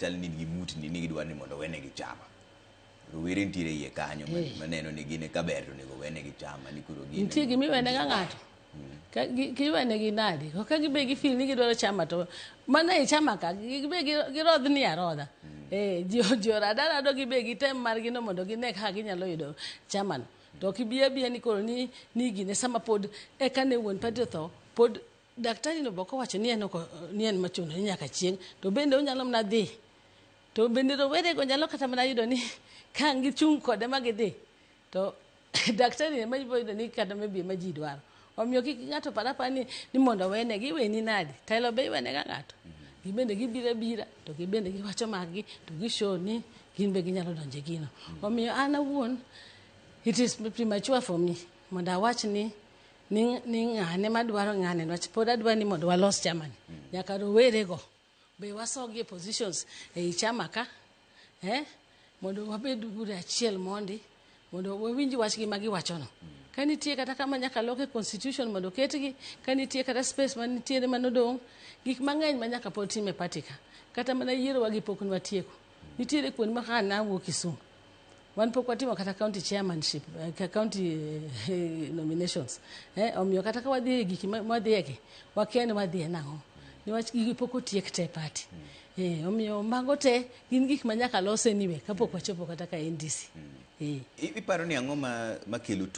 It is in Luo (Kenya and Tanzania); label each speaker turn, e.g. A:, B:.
A: Chal ni gi mutni ni gidwaro ni mondo owenegi chama. Rowere nitiere iye kanyo maneno ni gin ka ber to onego owenegi chama ni koro gin.
B: Nitie gima iwene ga ng'ato. Ka giwenegi nadi? Ka gibe gi feel ni gidwaro chama to mana e chama ka gibe girodhni arodha. Ji orado arado gibe gitem margi no mondo gine kaka ginyalo yudo chama no. To ok ibi abiya ni koro ni gine sama pod eka ne wuon party otho pod daktari no bok owacho ni en ok ni en machuno ni nyaka chieng' to bende onyalo mana dhi to bende rowere go nyalo kata mana yudo ni ka gichung' kode ma gidhi to daktari ema ibiro yudo ni kata maybe ema ji dwaro. Omiyo kik ng'ato par apara ni mondo owenegi, iweni nadi? Telo be iwene ga ng'ato. Gibende gibiro abira to gibende giwacho mag gi to gi show ni gin be ginyalo donjo e gino. Omiyo an awuon it is premature for me mondo awach ni ng'ane madwaro ng'ane niwach pod adwa ni mondo walos chama ni. Nyaka rowere go be wasogi e positions ei chama ka mondo wabed bura achiel mondi mondo wawinj wachgi ma giwachono. Ka nitie kata kama nyaka lok e constitution mondo oketgi, ka nitie kata space manitiere manodong', gik mang'eny ma nyaka pod tim e party ka. Kata mana yiero wa gi pok nwatieko. Nitiere kuonde ma kaka nawuok Kisumu. Wan pok watimo kata county chairmanship, county nominations. Omiyo kata ka wadhi e giki mwadhiye gi, wakia ni wadhiye nang'o. Niwach gigi pok otiek te e party. Omiyo mago te gin gik ma nyaka los anyway kapok wachopo kata ka NDC.
A: Iparo ni ang'o makelo